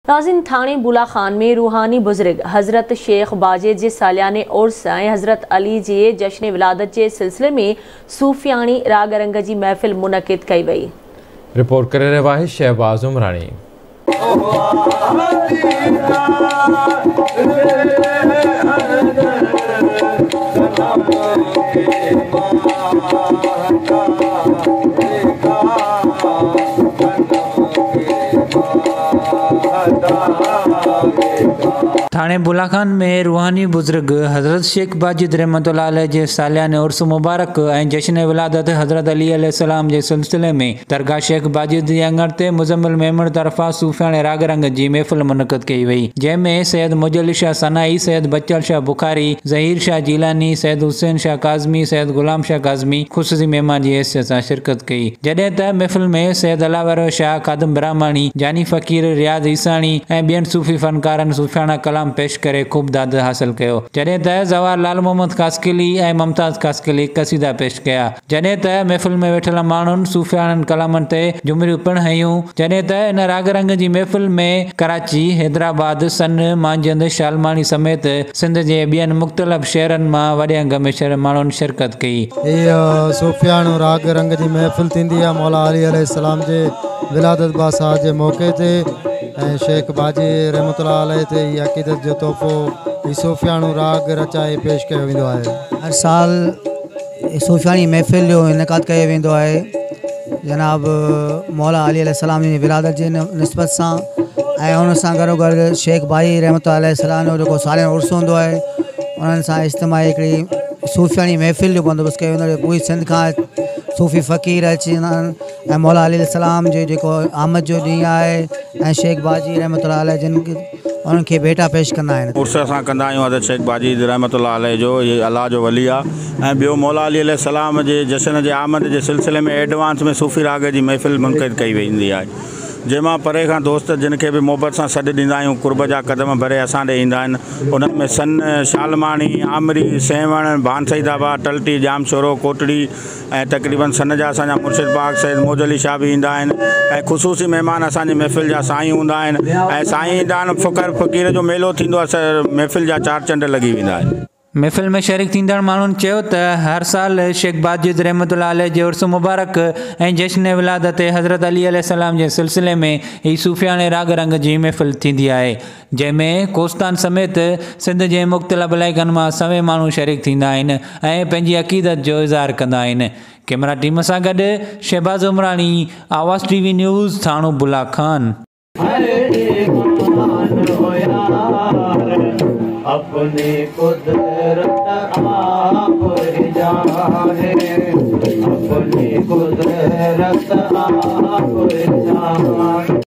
नाज़िन थाणे बुला खान में रूहानी बुज़ुर्ग हज़रत शेख बाजिद जे सालियाने उर्स ऐं हज़रत अली जे जश्न विलादत जे सिलसिले में सूफियाणी राग रंग जी महफ़िल मुनक़िद कई वई। रिपोर्ट करे रहियो आहे शहबाज़ उमरानी। थाणे बुला खान में रूहानी बुज़ुर्ग हज़रत शेख बाजिद रहमतुल्लाह अलैह जे सालियाने उर्स मुबारक ऐं जश्न विलादत हज़रत अली अलैहिस्सलाम जे सिलसिले में दरगाह शेख बाजिद जे आङण ते मुज़म्मिल मेमण तरफ़ां सूफियाणे राग रंग जी महफ़िल मुनक़िद कई वई, जंहिंमें सैयद मुजल शाह सनाई, सैयद बचल शाह बुखारी, ज़हीर शाह जीलानी, सैयद हुसैन शाह काज़मी, सैयद गुलाम शाह काज़मी ख़ुसूसी महिमान जी हैसियत सां शिरकत कई। जॾहिं त महफ़िल में सैयद अलावरो शाह, ख़ादिम ब्राह्मणी, जानी फ़क़ीर, रियाज़ ईसाणी ऐं ॿियनि सूफ़ी फ़नकारनि सूफियाणा कलाम पेश करे खूब दाद हासिल कयो। जॾहिं त ज़वार लाल मोहम्मद खासकिली ऐं मुमताज़ खासकिली कसीदा पेश कया। जॾहिं त महफ़िल में वेठल माण्हुनि सूफियाणनि कलामनि ते झुमरियूं पिणु हयूं। जॾहिं त इन राग रंग जी महफ़िल में कराची, हैदराबाद, सन, मांझंद, शालमाणी समेत सिंध जे ॿियनि मुख़्तलिफ़ शहरनि मां वॾे अंग में माण्हुनि शिरकत कई। हीअ सूफियाणो राग रंग जी महफ़िल थींदी आहे मौला अली अलैहिस्सलाम जे विलादत बादशाह जे मौक़े ते ऐं शेख बाजी रहमतुल्लाह अलैह ते हीअ अक़ीदत जो तोहफ़ो हीउ सूफियाणो राग रचाए पेश कयो वेंदो आहे। हर साल सूफियाणी महफ़िल जो इनेकाद कयो वेंदो आहे जनाब मौला अली अलैहिस्सलाम जी विलादत जे निस्बत सां ऐं हुन सां गॾोगॾु शेख भाई रहमतुल्लाह अलैहिस्सलाम जो जेको सालियानो उर्स हूंदो आहे उन्हनि सां इज्तिमाई हिकिड़ी सूफियाणी महफ़िल जो बंदोबस्तु कयो वेंदो आहे। पूरी सिंध खां सूफ़ी फ़क़ीर अची वेंदा आहिनि ऐं मौला अली अलैहिस्सलाम जो जेको आमद जो ॾींहुं आहे ऐं शेख बाजी रहमतुल्लाह अलैह जिन उन्हनि खे भेटा पेश कंदा आहिनि। उर्स असां कंदा आहियूं हज़रत शेख बाजी रहमतुल्लाह अलैह जो, इहे अलाह जो वली आहे ऐं ॿियो मौला अली अलैहिस्सलाम जे जश्न जे आमद जे सिलसिले में एडवांस में सूफ़ी राग जी महफ़िल मुनक़िद कई वेंदी आहे, जंहिंमां परे खां दोस्त जिन खे बि मोहबत सां सॾु ॾींदा आहियूं, कुर्ब जा क़दम भरे असां ॾे ईंदा आहिनि। उन्हनि में सन, शालमाणी, आमरी, सेवण, भान सईदाबाद, टलटी, जामशोरो, कोटड़ी ऐं तक़रीबन सन जा असांजा मुर्शिद पाक सैयद मौज अली शाह बि ईंदा आहिनि ऐं ख़ुसूसी महिमान असांजी महफ़िल जा साईं हूंदा आहिनि ऐं साईं ईंदा आहिनि। फ़क़र फ़क़ीर जो मेलो थींदो आहे, महफ़िल जा चार चंड लॻी वेंदा आहिनि। महफ़िल में शरीक थींदड़ माण्हुनि चयो त हर साल शेख बाजिद रहमतुल्लाह अलैह जे उर्स मुबारक ऐं जश्न विलादत हज़रत अली अलैहिस्सलाम जे सिलसिले में ही सूफियाणे राग रंग जी महफ़िल थींदी आहे, जंहिंमें कोस्तान समेत सिंध जे मुख़्तलिफ़ इलाइक़नि मां सवें माण्हू शरीक थींदा आहिनि ऐं पंहिंजी अक़ीदत जो इज़हार कंदा आहिनि। कैमरा टीम सां गॾु शहबाज़ उमरानी, आवाज़ टीवी न्यूज़, थाणो बुला खान। अपने कुदरत आप जाने, अपनी कुदरत आप जाने।